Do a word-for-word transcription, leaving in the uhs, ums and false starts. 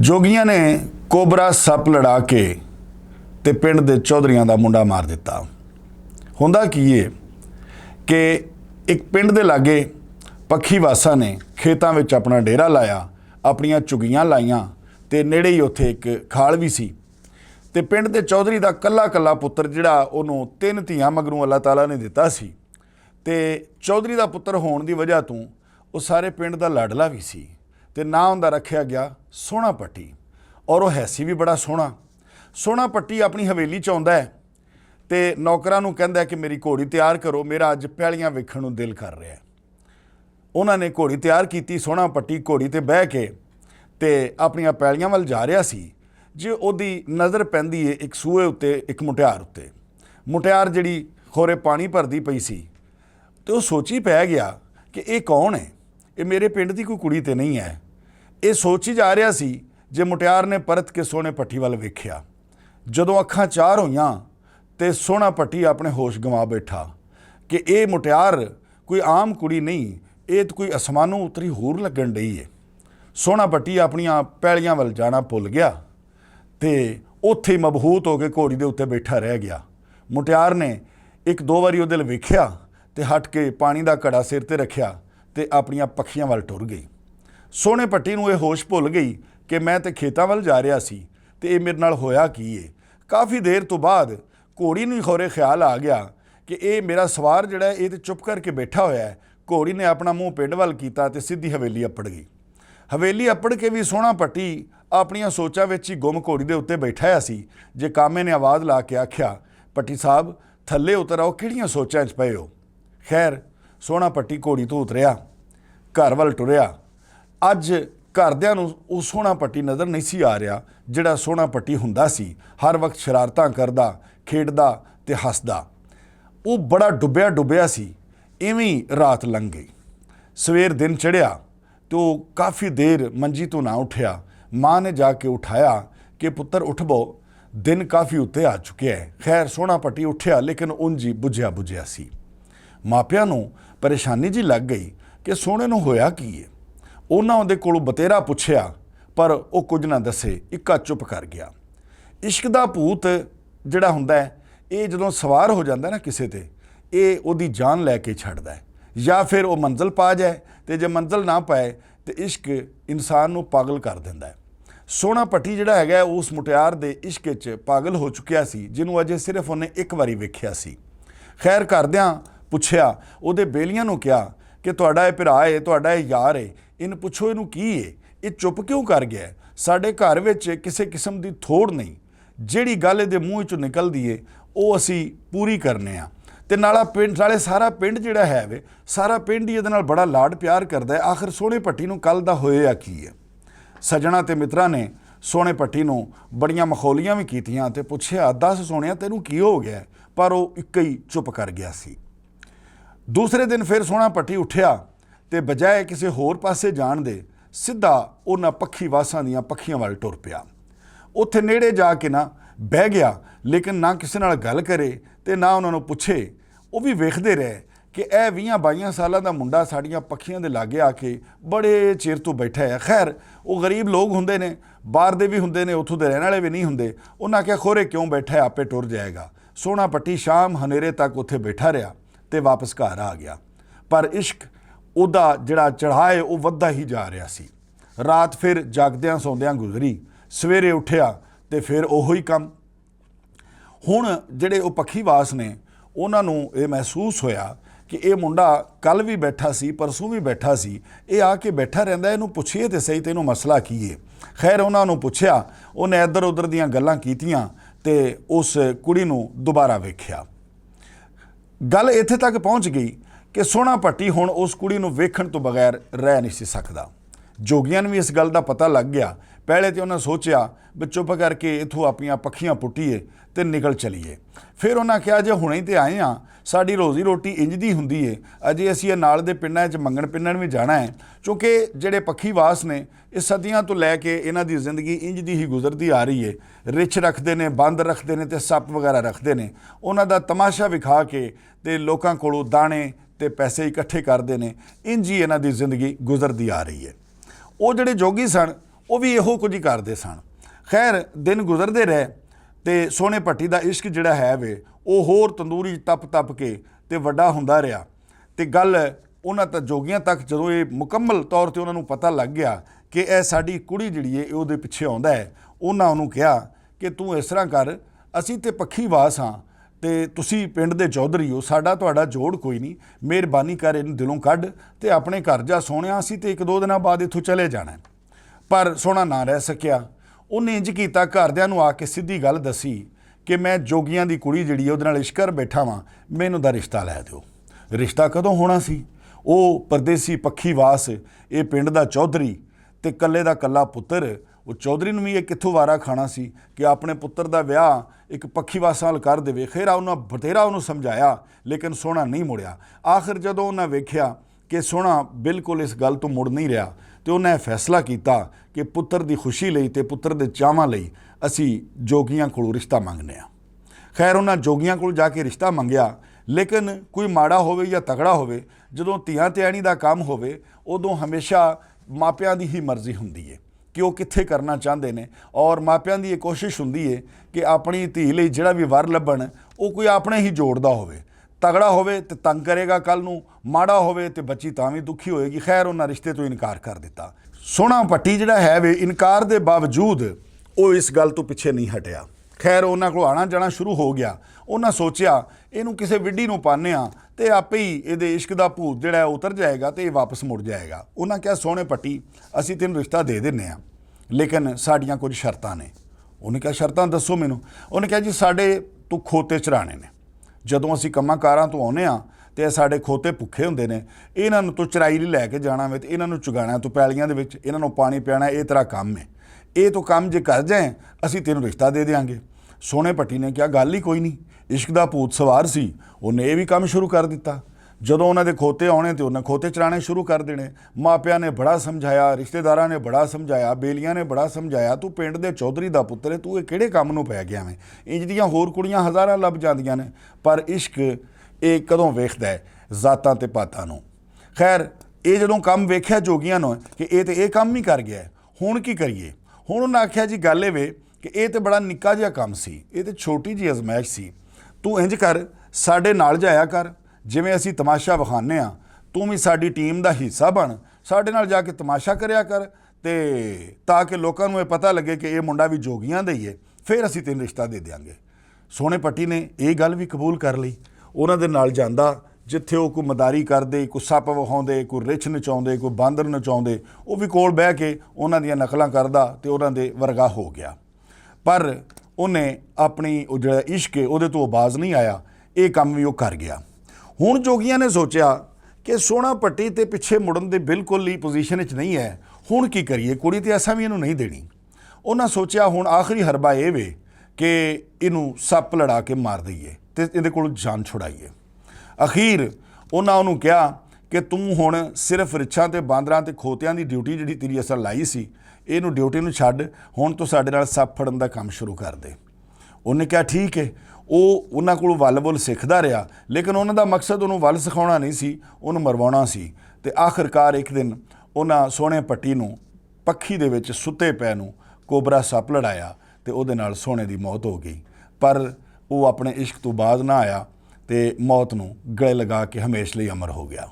جوگیاں نے کوبرا سپ لڑا کے تے پنڈ دے چودھریاں دا منڈا مار دتا۔ ہوندا کی اے کہ اک پنڈ دے لاگے پکھی واساں نے کھیتاں وچ اپنا ڈیرا لایا، اپنیاں چگیاں لائیاں تے نیڑے ہی اتھے اک کھال وی سی۔ تے پنڈ دے چودھری دا کلا کلا پتر جڑا اوہنوں تن تیاں مگروں اللہ تعالیٰ نے دتا سی، تے چودھری دا پتر ہون دی وجہ توں او سارے پنڈ دا لاڈلا وی سی۔ تے ناں اوندا رکھیا گیا سوہنا پٹی۔ اور او ہیسی وی بڑا سوہنا۔ سوہنا پٹی اپنی حویلی چ آوندا ہے تے نوکراں نوں کہندا ہے کہ میری گھوڑی تیار کرو، میرا اج پہلیاں ویکھن نوں دل کر رہیا ہے۔ انہاں نے گھوڑی تیار کیتی۔ سوہنا پٹی گھوڑی تے بہہ کے تے اپنیاں پیلیاں ول جا رہیا سی، جے اوہدی نظر پیندی ہے اک سوئے اتے اک مٹیار اتے۔ مٹیار جڑی خورے پانی بھردی پئی سی، تے او سوچی پے گیا کہ ایہہ کون ہے؟ ایہہ میرے پنڈ دی کوئی کڑی تے نہیں ہے۔ ایہہ سوچی جا رہیا سی، جے مٹیار نے پرت کے سوہنے پٹی ول ویکھیا۔ جدوں اکھاں چار ہویاں تے سوہنا پٹی اپنے ہوش گنوا بیٹھا کہ ایہہ مٹیار کوئی عام کڑی نہیں، ایہہ تے کوئی اسمانوں اتری ہور لگن ڈئی ہے۔ سوہنا پٹی اپنیاں پیلیاں ول جانا بھول گیا تے اتھے مبہوت ہو کے گھوڑی دے اتے بیٹھا رہ گیا۔ مٹیار نے اک دو واری اوہدے ول ویکھیا تے ہٹ کے پانی دا گھڑا سر تے رکھیا تے اپنیاں پکھیاں ول ٹر گئی۔ سوہنے پٹی نوں ایہہ ہوش بھول گئی کہ میں تے کھیتاں ول جا رہیا سی تے ایہہ میرے نال ہویا کی ہے؟ کافی دیر توں بعد گھوڑی نوں ہی خورے خیال آ گیا کہ ایہہ میرا سوار جڑا ہے ایہہ تے چپ کر کے بیٹھا ہویا ہے۔ گھوڑی نے اپنا منہ پنڈ ول کیتا تے سدھی حویلی اپڑ گئی۔ حویلی اپڑ کے وی سوہنا پٹی اپنیاں سوچاں وچ ہی گم گھوڑی دے اتے بیٹھا ہیا سی، جے کامے نے آواز لا کے آکھیا، پٹی صاحب، تھلے اتر آؤ، کیڑیاں سوچاں وچ پئے ہو؟ خیر، سوہنا پٹی گھوڑی توں اتریا، گھر ول ٹریا۔ اج گھردیاں نوں او سوہنا پٹی نظر نہیں سی آ رہیا، جڑا سوہنا پٹی ہوندا سی، ہر وقت شرارتاں کردا، کھیڈدا تے ہسدا۔ او بڑا ڈبیا ڈبیا سی۔ ایویں رات لنگ گئی۔ سویر دن چڑھیا تے او کافی دیر منجی توں نہ اٹھیا۔ ماں نے جا کے اٹھایا کہ پتر اٹھ بو، دن کافی اتے آ چکیا ہے۔ خیر، سوہنا پٹی اٹھیا لیکن انج ہی بجھیا بجھیا سی۔ ماپیاں نوں پریشانی جی لگ گئی کہ سوہنے نوں ہویا کی ہے۔ انہاں اوہدے کولوں بتیرا پچھیا، پر او کچھ نہ دسے، اکا چپ کر گیا۔ عشق دا بھوت جڑا ہوندا ہے، ایہہ جدوں سوار ہو جاندا ہے نا کسے تے، ایہہ اوہدی جان لے کے چھڈدا ہے۔ یا فیر او منزل پا جائے، تے جے منزل نہ پائے تے عشق انسان نوں پاگل کر دیندا ہے۔ سوہنا پٹی جڑا ہے گا اس مٹیار دے عشق وچ پاگل ہو چکیا سی، جنوں اجے صرف انہیں اک واری ویکھیا سی۔ خیر، گھردیاں پچھیا، اوہدے بیلیاں نوں کہیا کہ تہاڈا ایہہ بھرا ہے، تہاڈا ایہہ یار ہے، ان پچھو اینوں کی ہے؟ ایہہ چپ کیوں کر گیا ہے؟ ساڈے گھر وچ کسے قسم دی تھوڑ نہیں۔ جیہڑی گل ایہدے منہ وچوں نکلدی ہے، او اسی پوری کرنے آں۔ تے نالا پنڈ، نالے سارا پنڈ جیہڑا ہے وے، سارا پنڈ ہی ایہدے نال بڑا لاڈ پیار کردا ہے۔ آخر سوہنے پٹی نوں کل دا ہویا کی ہے؟ سجنا تے متراں نے سوہنے پٹی نوں بڑیاں مخولیاں وی کیتیاں تے پچھیا، دس سوہنیا، تینوں کی ہو گیا ہے؟ پر او اکئی چپ کر گیا سی۔ دوسرے دن فیر سوہنا پٹی اٹھیا تے بجائے کسے ہور پاسے جان دے، سدھا انہاں پکھی واساں دیاں پکھیاں ول ٹر پیا۔ اتھے نیڑے جا کے نہ بہہ گیا، لیکن نہ کسے نال گل کرے تے نہ انہاں نوں پچھے۔ او وی ویکھدے رہے کہ اے ویہاں بائیاں سالاں دا منڈا ساڈیاں پکھیاں دے لاگے آ کے بڑے چیر توں بیٹھا ہے۔ خیر، او غریب لوگ ہوندے نے، باہر دے وی ہوندے نے، اتھوں دے رہن والے وی نہیں ہوندے۔ انہاں کہیا، خورے کیوں بیٹھا ہے، آپے ٹر جائے گا۔ سوہنا پٹی شام ہنیرے تک اتھے بیٹھا رہیا تے واپس گھر آ گیا۔ پر عشق اوہدا جڑا چڑھا ہے، او ودھدا ہی جا رہیا سی۔ رات فیر جاگدیاں سوندیاں گزری۔ سویرے اٹھیا تے فیر اوہو ہی کم۔ ہن جڑے او پکھی واس نے، انہاں نوں ایہہ محسوس ہویا کہ ایہہ منڈا کل وی بیٹھا سی، پرسوں وی بیٹھا سی، ایہہ آ کے بیٹھا رہندا ہے، اینوں پچھیے تے صحیح تے اینوں مسئلہ کی ہے؟ خیر، انہاں نوں پچھیا، انہیں ادھر ادھر دیاں گلاں کیتیاں تے اس کڑی نوں دوبارہ ویکھیا۔ گل ایتھے تک پہنچ گئی کہ سوہنا پٹی ہن اس کڑی نوں ویکھن توں بغیر رہ نہیں سی سکدا۔ جوگیاں نوں وی اس گل دا پتہ لگ گیا۔ پہلے تے انہاں سوچیا، بے چپ کر کے اتھوں اپنیاں پکھیاں پٹیے تے نکل چلیے۔ فیر انہاں کہیا، جے ہنے تے آئے ہاں، ساڈی روزی روٹی انج دی ہوندی ہے، اجے اسی اے نال دے پنڈاں وچ منگن پنڈن وی جانا ہے۔ کیونکہ جڑے پکھی واس نے، اے صدیاں توں لے کے انہاں دی زندگی انج دی ہی گزردی آ رہی ہے۔ رچھ رکھدے نے، بند رکھدے نے تے سپ وغیرہ رکھدے نے۔ انہاں دا تماشا وکھا کے تے لوکاں کولوں دانے تے پیسے اکٹھے کردے نے۔ انج ہی انہاں دی زندگی گزردی آ رہی ہے۔ او جڑے جوگی سن، او وی ایہو کجھ کردے سن۔ خیر، دن گزردے رہے تے سونے پٹی دا عشق جیہڑا ہے وے، او ہور تندوری تپ تپ کے تے وڈا ہوندا رہیا۔ تے گل انہاں تاں جوگیاں تک جدوں ایہہ مکمل طور تے انہاں نوں پتہ لگ گیا کہ ایہہ ساڈی کڑی جیہڑی اے اوہدے پچھے آندا ہے، انہاں انہوں کہیا کہ توں اس طرح کر، اسی تے پکھی واس ہاں، تے تسی پنڈ دے چودھری ہو، ساڈا تہاڈا جوڑ کوئی نئیں۔ مہربانی کر انہوں دلوں کڈ تے اپنے گھر جا سونیا، اسی تے اک دو دناں بعد اتھوں چلے جانا ہے۔ پر سونا نہ رہ سکیا۔ انہیں انج کیتا، گھردیاں نوں آ کے سدھی گل دسی کہ میں جوگیاں دی کڑی جیہڑی اوہدے نال عشق کر بیٹھا واں، مینوں دا رشتہ لے دیو۔ رشتہ کدوں ہونا سی؟ او پردیسی پکھی واس، اے پنڈ دا چودھری تے کلے دا کلا پتر، او چودھری نوں وی اے کتھوں وارا کھانا سی کہ اپنے پتر دا ویاہ اک پکھی واساں نال کر دیوے۔ خیر آ انہاں بتھیرا انہوں سمجھایا، لیکن سونا نئیں مڑیا۔ آخر جدوں انہاں ویکھیا کہ سونا بالکل اس گل توں مڑ نئیں رہیا، تے انہاں ایہہ فیصلہ کیتا کہ پتر دی خوشی لئی تے پتر دے چاواں لئی اسی جوگیاں کولوں رشتہ منگنے آں۔ خیر، انہاں جوگیاں کول جا کے رشتہ منگیا، لیکن کوئی ماڑا ہووے یا تگڑا ہووے، جدوں تیاں تیانی دا کم ہووے، ادوں ہمیشہ ماپیاں دی ہی مرضی ہوندی ہے کہ او کتھے کرنا چاہندے نے۔ اور ماپیاں دی ایہہ کوشش ہوندی ہے کہ اپنی دھی لئی جیہڑا وی ور لبھن، او کوئی اپنے ہی جوڑدا ہووے۔ تگڑا ہووے تے تنگ کرے گا کل نوں، ماڑا ہووے تے بچی تاں وی دکھی ہوئے گی۔ خیر، انہاں رشتے توں انکار کر دتا۔ سونا پٹی جیہڑا ہے وے، انکار دے باوجود او اس گل توں پچھے نئیں ہٹیا۔ خیر، انہاں کول آنا جانا شروع ہو گیا۔ انہاں سوچیا، اینوں کسے وڈی نوں پانے آں تے آپے ہی ایہدے عشق دا بھوت جیہڑا ہے اتر جائے گا تے ایہہ واپس مڑ جائے گا۔ انہاں کہیا، سونے پٹی، اسی تینوں رشتہ دے دینے آں، لیکن ساڈیاں کچھ شرطاں نے۔ انہاں کہیا، شرطاں دسو مینوں۔ انہاں کہیا، جی، ساڈے توں کھوتے چرانے نے۔ جدوں اسی کماں کاراں توں آنے آں تے ایہہ ساڈے کھوتے بھکھے ہوندے نے، انہاں نوں توں چرائی لئی لے کے جانا وے تے انہاں نوں چگانا توں پیالیاں دے وچ انہاں نوں پانی پیانا، ایہہ تیرا کم ہے۔ ایہہ توں کم جے کر جائیں، اسی تینوں رشتہ دے دیاں گے۔ سونے پٹی نے کہیا، گل ہی کوئی نئیں۔ عشق دا بھوت سوار سی، انہاں ایہہ وی کم شروع کر دتا۔ جدوں انہاں دے کھوتے آنے تے انہاں کھوتے چرانے شروع کر دینے۔ ماپیاں نے بڑا سمجھایا، رشتے داراں نے بڑا سمجھایا، بیلیاں نے بڑا سمجھایا، توں پنڈ دے چودھری دا پتر ہے، توں ایہہ کہڑے کم نوں پے گیا ویں؟ انج دیاں ہور کڑیاں ہزاراں لب جاندیاں نے، پر عشق ایہہ کدوں ویکھدا ہے ذاتاں تے پاتاں نوں؟ خیر، ایہہ جدوں کم ویکھیا جوگیاں نوں کہ ایہہ تے ایہہ کم وی کر گیا ہے، ہن کی کریے؟ ہن انہاں آکھیا، جی، گل ایہہ وے کہ ایہہ تے بڑا نکا جیہا کم سی، ایہہ تے چھوٹی جیہی ازمائش سی۔ توں انج کر، ساڈے نال جایا کر، جیویں اسی تماشا وکھانے آں، توں وی ساڈی ٹیم دا حصہ بن، ساڈے نال جا کے تماشا کریا کر، تے تاکہ لوکاں نوں ایہہ پتہ لگے کہ ایہہ منڈا وی جوگیاں دا ہی ہے، فیر اسی تینوں رشتہ دے دیاں گے۔ سونے پٹی نے ایہہ گل وی قبول کر لئی۔ انہاں دے نال جاندا، جتھے او کوئی مداری کردے، کوئی سپ وکھاوندے، کوئی رچھ نچاوندے، کوئی باندر نچاوندے، او وی کول بہہ کے انہاں دیاں نقلاں کردا تے انہاں دے ورگا ہو گیا۔ پر انہیں اپنی او جڑا عشق ہے، اودے توں او باز نہیں آیا۔ ایہہ کم وی او کر گیا۔ ہن جوگیاں نے سوچیا کہ سونا پٹی تے پچھے مڑن دے بالکل ہی پوزیشن وچ نہیں ہے۔ ہن کی کریے؟ کڑی تے ایسا وی اینوں نہیں دینی۔ انہاں سوچیا، ہن آخری حربہ ایہہ وے کہ اینوں سپ لڑا کے مار دئیے تے ایہدے کول جان چھڑائیے۔ اخیر انہاں انہوں کہیا کہ توں ہن صرف رچھاں تے باندراں تے کھوتیاں دی ڈیوٹی جڑی تیری اصل لائی سی، اینوں ڈیوٹی نوں چھڈ، ہن توں ساڈے نال سپ پھڑن دا کم شروع کر دے۔ انہوں نے کہیا، ٹھیک ہے۔ او انہاں کولوں ول ول سکھدا رہیا، لیکن انہاں دا مقصد انہوں ول سکھاونا نہیں سی، انہوں مروانا سی۔ تے آخر کار اک دن انہاں سونے پٹی نوں پکھی دے وچ ستے پے نوں کوبرا سپ لڑایا تے اودے نال سونے دی موت ہو گئی۔ پر او اپنے عشق توں باز نہ آیا تے موت نوں گلے لگا کے ہمیش لئی امر ہو گیا۔